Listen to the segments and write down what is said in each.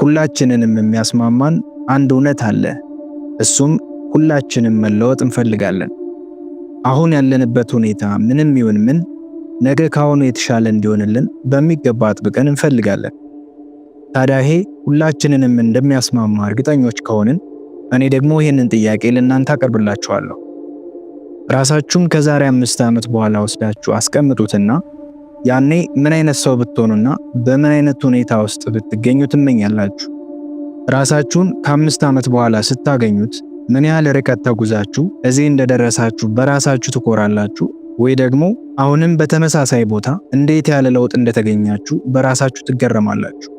ሁላችንንም የሚያስማማን አንድ እውነት አለ። እሱም ሁላችንም መለወጥ እንፈልጋለን። አሁን ያለንበት ሁኔታ ምንም ይሁን ምን ነገ ካሁኑ የተሻለ እንዲሆንልን በሚገባ አጥብቀን እንፈልጋለን። ታዲያ ይሄ ሁላችንንም እንደሚያስማማ እርግጠኞች ከሆንን እኔ ደግሞ ይህንን ጥያቄ ለእናንተ አቀርብላችኋለሁ። ራሳችሁን ከዛሬ 5 ዓመት በኋላ ወስዳችሁ አስቀምጡትና ያኔ ምን አይነት ሰው ብትሆኑና በምን አይነት ሁኔታ ውስጥ ብትገኙ ትመኛላችሁ? ራሳችሁን ከ5 ዓመት በኋላ ስታገኙት ምን ያህል ርቀት ተጉዛችሁ እዚህ እንደደረሳችሁ በራሳችሁ ትኮራላችሁ? ወይ ደግሞ አሁንም በተመሳሳይ ቦታ እንዴት ያለ ለውጥ እንደተገኛችሁ በራሳችሁ ትገረማላችሁ?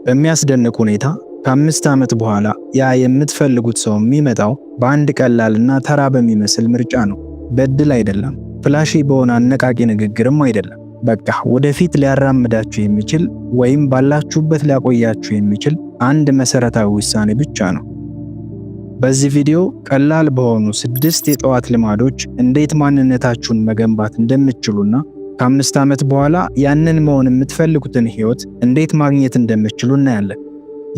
በሚያስደንቅ ሁኔታ ከ5 ዓመት በኋላ ያ የምትፈልጉት ሰው የሚመጣው በአንድ ቀላልና ተራ በሚመስል ምርጫ ነው። በእድል አይደለም፣ flashy በሆነ አነቃቂ ንግግርም አይደለም። በቃ ወደፊት ሊያራምዳችሁ የሚችል ወይም ባላችሁበት ሊያቆያችሁ የሚችል አንድ መሰረታዊ ውሳኔ ብቻ ነው። በዚህ ቪዲዮ ቀላል በሆኑ ስድስት የጠዋት ልማዶች እንዴት ማንነታችሁን መገንባት እንደምትችሉና ከ5 ዓመት በኋላ ያንን መሆን የምትፈልጉትን ህይወት እንዴት ማግኘት እንደምትችሉ እናያለን።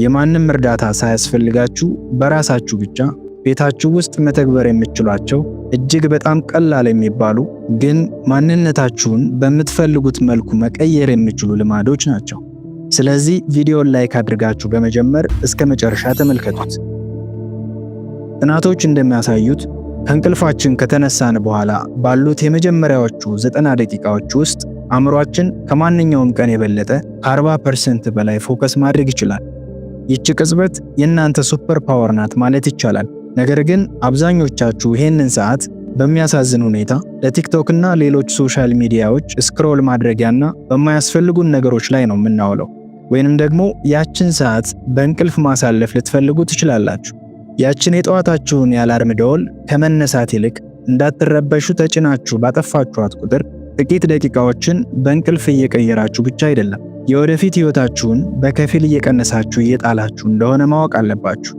የማንም እርዳታ ሳያስፈልጋችሁ በራሳችሁ ብቻ ቤታችሁ ውስጥ መተግበር የምትችሏቸው እጅግ በጣም ቀላል የሚባሉ ግን ማንነታችሁን በምትፈልጉት መልኩ መቀየር የሚችሉ ልማዶች ናቸው። ስለዚህ ቪዲዮን like አድርጋችሁ በመጀመር እስከ መጨረሻ ተመልከቱት። ጥናቶች እንደሚያሳዩት ከእንቅልፋችን ከተነሳን በኋላ ባሉት የመጀመሪያዎቹ 90 ደቂቃዎች ውስጥ አእምሯችን ከማንኛውም ቀን የበለጠ ከ40% በላይ focus ማድረግ ይችላል። ይቺ ቅጽበት የእናንተ super power ናት ማለት ይቻላል። ነገር ግን አብዛኞቻችሁ ይህንን ሰዓት በሚያሳዝን ሁኔታ ለቲክቶክ እና ሌሎች social media ዎች scroll ማድረጊያና በማያስፈልጉን ነገሮች ላይ ነው የምናውለው። ወይንም ደግሞ ያችን ሰዓት በእንቅልፍ ማሳለፍ ልትፈልጉ ትችላላችሁ። ያችን የጠዋታችሁን የ alarm ደወል ከመነሳት ይልቅ እንዳትረበሹ ተጭናችሁ ባጠፋችኋት ቁጥር ጥቂት ደቂቃዎችን በእንቅልፍ እየቀየራችሁ ብቻ አይደለም፣ የወደፊት ህይወታችሁን በከፊል እየቀነሳችሁ እየጣላችሁ እንደሆነ ማወቅ አለባችሁ።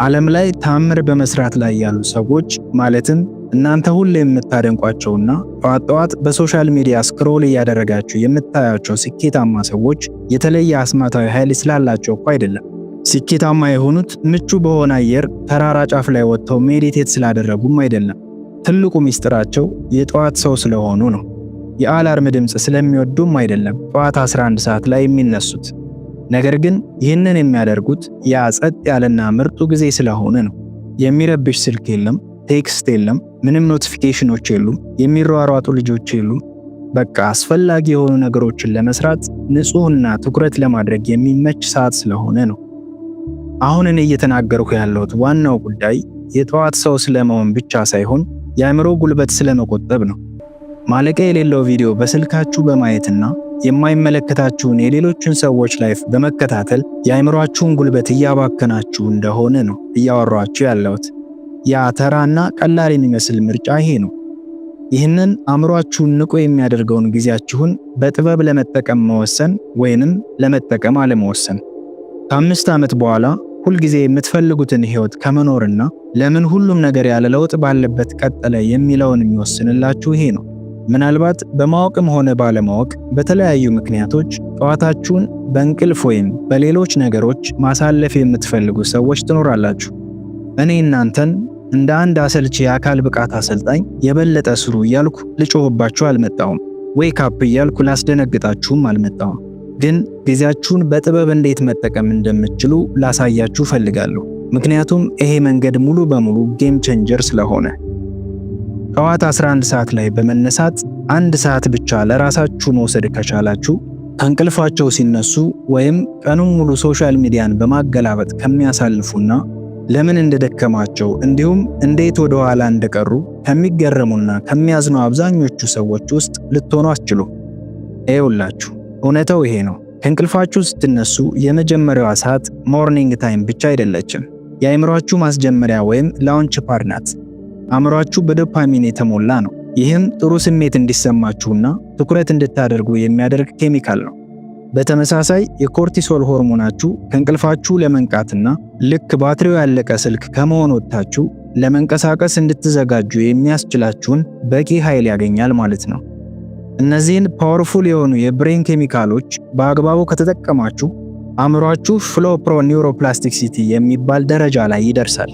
ዓለም ላይ ታምር በመስራት ላይ ያሉ ሰዎች፣ ማለትም እናንተ ሁሌ የምታደንቋቸውና ጠዋት ጠዋት በ social media scroll እያደረጋችሁ የምታያቸው ስኬታማ ሰዎች የተለየ አስማታዊ ኃይል ስላላቸው እኮ አይደለም። ስኬታማ የሆኑት ምቹ በሆነ አየር ተራራ ጫፍ ላይ ወጥተው meditate ስላደረጉም አይደለም። ትልቁ ሚስጥራቸው የጠዋት ሰው ስለሆኑ ነው። የ alarm ድምፅ ስለሚወዱም አይደለም ጠዋት 11 ሰዓት ላይ የሚነሱት። ነገር ግን ይህንን የሚያደርጉት ያ ጸጥ ያለና ምርጡ ጊዜ ስለሆነ ነው። የሚረብሽ ስልክ የለም፣ text የለም፣ ምንም notification ኖች የሉም፣ የሚሯሯጡ ልጆች የሉም። በቃ አስፈላጊ የሆኑ ነገሮችን ለመስራት ንጹህና ትኩረት ለማድረግ የሚመች ሰዓት ስለሆነ ነው። አሁን እኔ እየተናገርኩ ያለሁት ዋናው ጉዳይ የጠዋት ሰው ስለመሆን ብቻ ሳይሆን የአእምሮ ጉልበት ስለመቆጠብ ነው። ማለቂያ የሌለው ቪዲዮ በስልካችሁ በማየትና የማይመለከታችሁን የሌሎችን ሰዎች life በመከታተል የአእምሯችሁን ጉልበት እያባከናችሁ እንደሆነ ነው እያወራኋችሁ ያለሁት። ያ ተራና ቀላል የሚመስል ምርጫ ይሄ ነው። ይህንን አእምሯችሁን ንቁ የሚያደርገውን ጊዜያችሁን በጥበብ ለመጠቀም መወሰን ወይንም ለመጠቀም አለመወሰን። ከ5 ዓመት በኋላ ሁልጊዜ የምትፈልጉትን ህይወት ከመኖርና ለምን ሁሉም ነገር ያለ ለውጥ ባለበት ቀጠለ የሚለውን የሚወስንላችሁ ይሄ ነው። ምናልባት በማወቅም ሆነ ባለማወቅ በተለያዩ ምክንያቶች ጠዋታችሁን በእንቅልፍ ወይም በሌሎች ነገሮች ማሳለፍ የምትፈልጉ ሰዎች ትኖራላችሁ። እኔ እናንተን እንደ አንድ አሰልቺ የአካል ብቃት አሰልጣኝ የበለጠ ስሩ እያልኩ ልጮህባችሁ አልመጣሁም። Wake up እያልኩ ላስደነግጣችሁም አልመጣሁም። ግን ጊዜያችሁን በጥበብ እንዴት መጠቀም እንደምትችሉ ላሳያችሁ እፈልጋለሁ። ምክንያቱም ይሄ መንገድ ሙሉ በሙሉ game changer ስለሆነ። ጠዋት 11 ሰዓት ላይ በመነሳት አንድ ሰዓት ብቻ ለራሳችሁ መውሰድ ከቻላችሁ ከእንቅልፋቸው ሲነሱ ወይም ቀኑን ሙሉ social media ን በማገላበጥ ከሚያሳልፉና ለምን እንደደከማቸው እንዲሁም እንዴት ወደ ኋላ እንደቀሩ ከሚገረሙና ከሚያዝኑ አብዛኞቹ ሰዎች ውስጥ ልትሆኑ አትችሉም። ይኸውላችሁ፣ እውነታው ይሄ ነው። ከእንቅልፋችሁ ስትነሱ የመጀመሪያዋ ሰዓት morning time ብቻ አይደለችም። የአእምሯችሁ ማስጀመሪያ ወይም launch pad ናት። አእምሯችሁ በዶፓሚን የተሞላ ነው። ይህም ጥሩ ስሜት እንዲሰማችሁና ትኩረት እንድታደርጉ የሚያደርግ ኬሚካል ነው። በተመሳሳይ የ cortisol ሆርሞናችሁ ከእንቅልፋችሁ ለመንቃትና ልክ ባትሪው ያለቀ ስልክ ከመሆን ወጥታችሁ ለመንቀሳቀስ እንድትዘጋጁ የሚያስችላችሁን በቂ ኃይል ያገኛል ማለት ነው። እነዚህን powerful የሆኑ የ brain ኬሚካሎች በአግባቡ ከተጠቀማችሁ አእምሯችሁ flow prone neuroplasticity የሚባል ደረጃ ላይ ይደርሳል።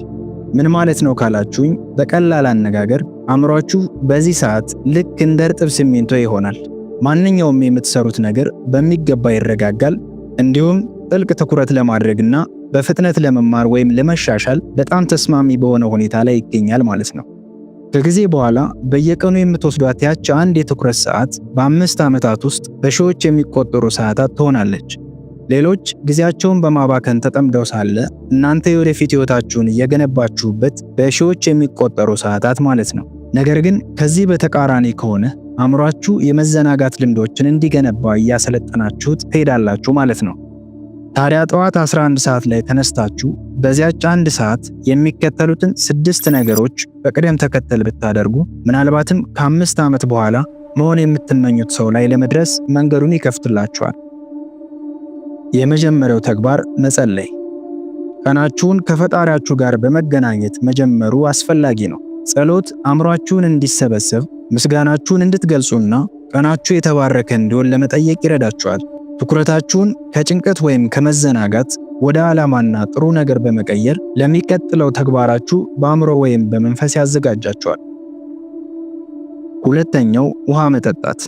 ምን ማለት ነው ካላችሁኝ፣ በቀላል አነጋገር አእምሯችሁ በዚህ ሰዓት ልክ እንደ እርጥብ ሲሚንቶ ይሆናል። ማንኛውም የምትሰሩት ነገር በሚገባ ይረጋጋል። እንዲሁም ጥልቅ ትኩረት ለማድረግና በፍጥነት ለመማር ወይም ለመሻሻል በጣም ተስማሚ በሆነ ሁኔታ ላይ ይገኛል ማለት ነው። ከጊዜ በኋላ በየቀኑ የምትወስዷት ያች አንድ የትኩረት ሰዓት በ5 ዓመታት ውስጥ በሺዎች የሚቆጠሩ ሰዓታት ትሆናለች። ሌሎች ጊዜያቸውን በማባከን ተጠምደው ሳለ እናንተ የወደፊት ሕይወታችሁን እየገነባችሁበት በሺዎች የሚቆጠሩ ሰዓታት ማለት ነው። ነገር ግን ከዚህ በተቃራኒ ከሆነ አእምሯችሁ የመዘናጋት ልምዶችን እንዲገነባ እያሰለጠናችሁት ትሄዳላችሁ ማለት ነው። ታዲያ ጠዋት 11 ሰዓት ላይ ተነስታችሁ በዚያች አንድ ሰዓት የሚከተሉትን ስድስት ነገሮች በቅደም ተከተል ብታደርጉ ምናልባትም ከ5 ዓመት በኋላ መሆን የምትመኙት ሰው ላይ ለመድረስ መንገዱን ይከፍትላችኋል። የመጀመሪያው ተግባር መጸለይ። ቀናችሁን ከፈጣሪያችሁ ጋር በመገናኘት መጀመሩ አስፈላጊ ነው። ጸሎት አእምሯችሁን እንዲሰበሰብ፣ ምስጋናችሁን እንድትገልጹና ቀናችሁ የተባረከ እንዲሆን ለመጠየቅ ይረዳችኋል። ትኩረታችሁን ከጭንቀት ወይም ከመዘናጋት ወደ ዓላማና ጥሩ ነገር በመቀየር ለሚቀጥለው ተግባራችሁ በአእምሮ ወይም በመንፈስ ያዘጋጃችኋል። ሁለተኛው ውሃ መጠጣት።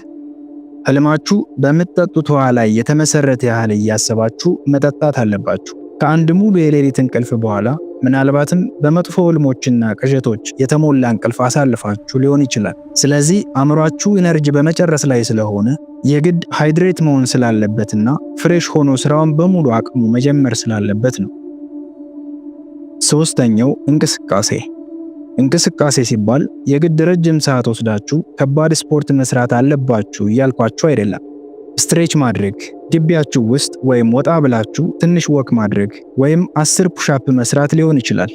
ህልማችሁ በምትጠጡት ውሃ ላይ የተመሰረተ ያህል እያሰባችሁ መጠጣት አለባችሁ። ከአንድ ሙሉ የሌሊት እንቅልፍ በኋላ ምናልባትም በመጥፎ ህልሞችና ቅዠቶች የተሞላ እንቅልፍ አሳልፋችሁ ሊሆን ይችላል። ስለዚህ አእምሯችሁ energy በመጨረስ ላይ ስለሆነ የግድ hydrate መሆን ስላለበትና fresh ሆኖ ስራውን በሙሉ አቅሙ መጀመር ስላለበት ነው። ሶስተኛው እንቅስቃሴ። እንቅስቃሴ ሲባል የግድ ረጅም ሰዓት ወስዳችሁ ከባድ ስፖርት መስራት አለባችሁ እያልኳችሁ አይደለም። Stretch ማድረግ፣ ግቢያችሁ ውስጥ ወይም ወጣ ብላችሁ ትንሽ walk ማድረግ ወይም 10 push-up መስራት ሊሆን ይችላል።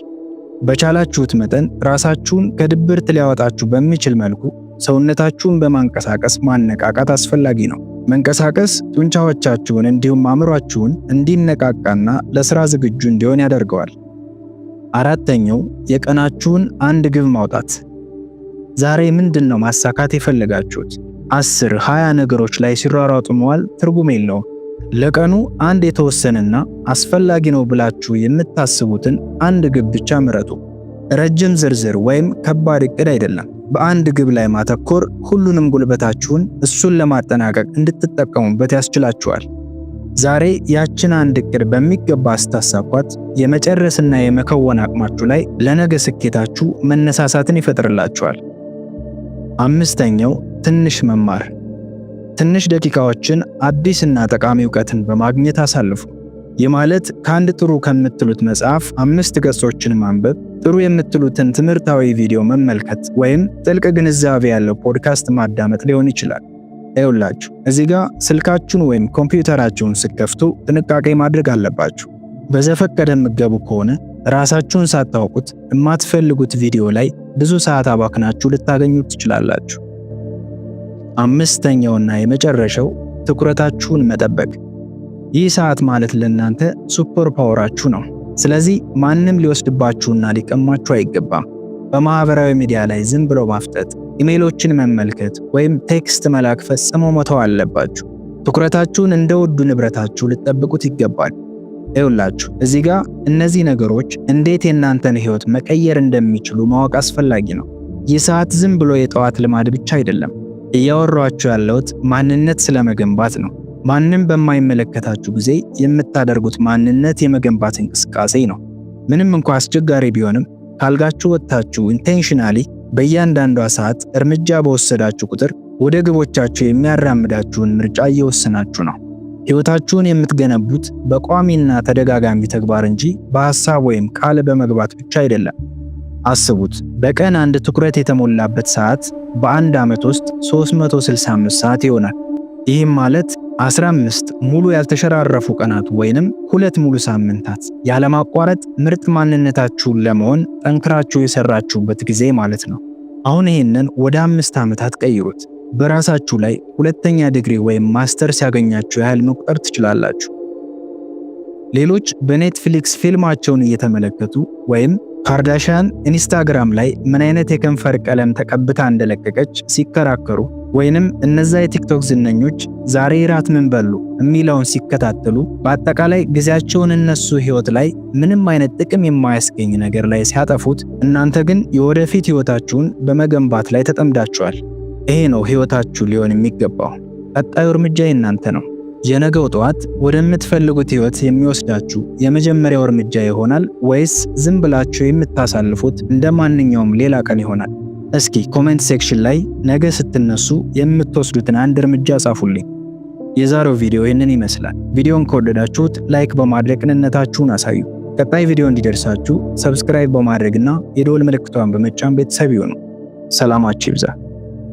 በቻላችሁት መጠን ራሳችሁን ከድብርት ሊያወጣችሁ በሚችል መልኩ ሰውነታችሁን በማንቀሳቀስ ማነቃቃት አስፈላጊ ነው። መንቀሳቀስ ጡንቻዎቻችሁን እንዲሁም አእምሯችሁን እንዲነቃቃና ለስራ ዝግጁ እንዲሆን ያደርገዋል። አራተኛው የቀናችሁን አንድ ግብ ማውጣት። ዛሬ ምንድን ነው ማሳካት የፈለጋችሁት? 10፣ 20 ነገሮች ላይ ሲሯሯጡ መዋል ትርጉም የለውም። ለቀኑ አንድ የተወሰነና አስፈላጊ ነው ብላችሁ የምታስቡትን አንድ ግብ ብቻ ምረጡ። ረጅም ዝርዝር ወይም ከባድ እቅድ አይደለም። በአንድ ግብ ላይ ማተኮር ሁሉንም ጉልበታችሁን እሱን ለማጠናቀቅ እንድትጠቀሙበት ያስችላችኋል። ዛሬ ያችን አንድ እቅድ በሚገባ ስታሳኳት የመጨረስና የመከወን አቅማችሁ ላይ ለነገ ስኬታችሁ መነሳሳትን ይፈጥርላችኋል። አምስተኛው ትንሽ መማር። ትንሽ ደቂቃዎችን አዲስና ጠቃሚ እውቀትን በማግኘት አሳልፉ። ይህ ማለት ከአንድ ጥሩ ከምትሉት መጽሐፍ አምስት ገጾችን ማንበብ፣ ጥሩ የምትሉትን ትምህርታዊ ቪዲዮ መመልከት ወይም ጥልቅ ግንዛቤ ያለው ፖድካስት ማዳመጥ ሊሆን ይችላል። ይኸውላችሁ እዚህ ጋር ስልካችሁን ወይም ኮምፒውተራችሁን ስትከፍቱ ጥንቃቄ ማድረግ አለባችሁ። በዘፈቀደ የምትገቡ ከሆነ ራሳችሁን ሳታውቁት የማትፈልጉት ቪዲዮ ላይ ብዙ ሰዓት አባክናችሁ ልታገኙት ትችላላችሁ። አምስተኛውና የመጨረሻው ትኩረታችሁን መጠበቅ። ይህ ሰዓት ማለት ለእናንተ super power ኣችሁ ነው። ስለዚህ ማንም ሊወስድባችሁና ሊቀማችሁ አይገባም። በማህበራዊ ሚዲያ ላይ ዝም ብሎ ማፍጠጥ፣ ኢሜይሎችን መመልከት ወይም text መላክ ፈጽሞ መተው አለባችሁ። ትኩረታችሁን እንደ ውዱ ንብረታችሁ ልትጠብቁት ይገባል። ይኸውላችሁ እዚህ ጋር እነዚህ ነገሮች እንዴት የእናንተን ህይወት መቀየር እንደሚችሉ ማወቅ አስፈላጊ ነው። ይህ ሰዓት ዝም ብሎ የጠዋት ልማድ ብቻ አይደለም። እያወራኋችሁ ያለሁት ማንነት ስለመገንባት ነው። ማንም በማይመለከታችሁ ጊዜ የምታደርጉት ማንነት የመገንባት እንቅስቃሴ ነው። ምንም እንኳ አስቸጋሪ ቢሆንም ካልጋችሁ ወጥታችሁ intentionally በእያንዳንዷ ሰዓት እርምጃ በወሰዳችሁ ቁጥር ወደ ግቦቻችሁ የሚያራምዳችሁን ምርጫ እየወሰናችሁ ነው። ሕይወታችሁን የምትገነቡት በቋሚና ተደጋጋሚ ተግባር እንጂ በሐሳብ ወይም ቃል በመግባት ብቻ አይደለም። አስቡት፣ በቀን አንድ ትኩረት የተሞላበት ሰዓት በአንድ ዓመት ውስጥ 365 ሰዓት ይሆናል። ይህም ማለት 15 ሙሉ ያልተሸራረፉ ቀናት ወይንም 2 ሙሉ ሳምንታት ያለማቋረጥ ምርጥ ማንነታችሁን ለመሆን ጠንክራችሁ የሰራችሁበት ጊዜ ማለት ነው። አሁን ይህንን ወደ 5 ዓመታት ቀይሩት። በራሳችሁ ላይ ሁለተኛ ዲግሪ ወይም ማስተርስ ያገኛችሁ ያህል መቁጠር ትችላላችሁ። ሌሎች በ Netflix ፊልማቸውን እየተመለከቱ ወይም ካርዳሽያን ኢንስታግራም ላይ ምን አይነት የከንፈር ቀለም ተቀብታ እንደለቀቀች ሲከራከሩ፣ ወይንም እነዛ የቲክቶክ ዝነኞች ዛሬ ራት ምን በሉ የሚለውን ሲከታተሉ፣ በአጠቃላይ ጊዜያቸውን እነሱ ህይወት ላይ ምንም አይነት ጥቅም የማያስገኝ ነገር ላይ ሲያጠፉት፣ እናንተ ግን የወደፊት ህይወታችሁን በመገንባት ላይ ተጠምዳችኋል። ይሄ ነው ህይወታችሁ ሊሆን የሚገባው። ቀጣዩ እርምጃ የእናንተ ነው። የነገው ጠዋት ወደምትፈልጉት ህይወት የሚወስዳችሁ የመጀመሪያው እርምጃ ይሆናል ወይስ ዝም ብላችሁ የምታሳልፉት እንደ ማንኛውም ሌላ ቀን ይሆናል? እስኪ comment section ላይ ነገ ስትነሱ የምትወስዱትን አንድ እርምጃ ጻፉልኝ። የዛሬው ቪዲዮ ይህንን ይመስላል። ቪዲዮን ከወደዳችሁት like በማድረግ ቅንነታችሁን አሳዩ። ቀጣይ ቪዲዮ እንዲደርሳችሁ subscribe በማድረግና የደወል ምልክቷን በመጫን ቤተሰብ ይሁኑ። ሰላማችሁ ይብዛ።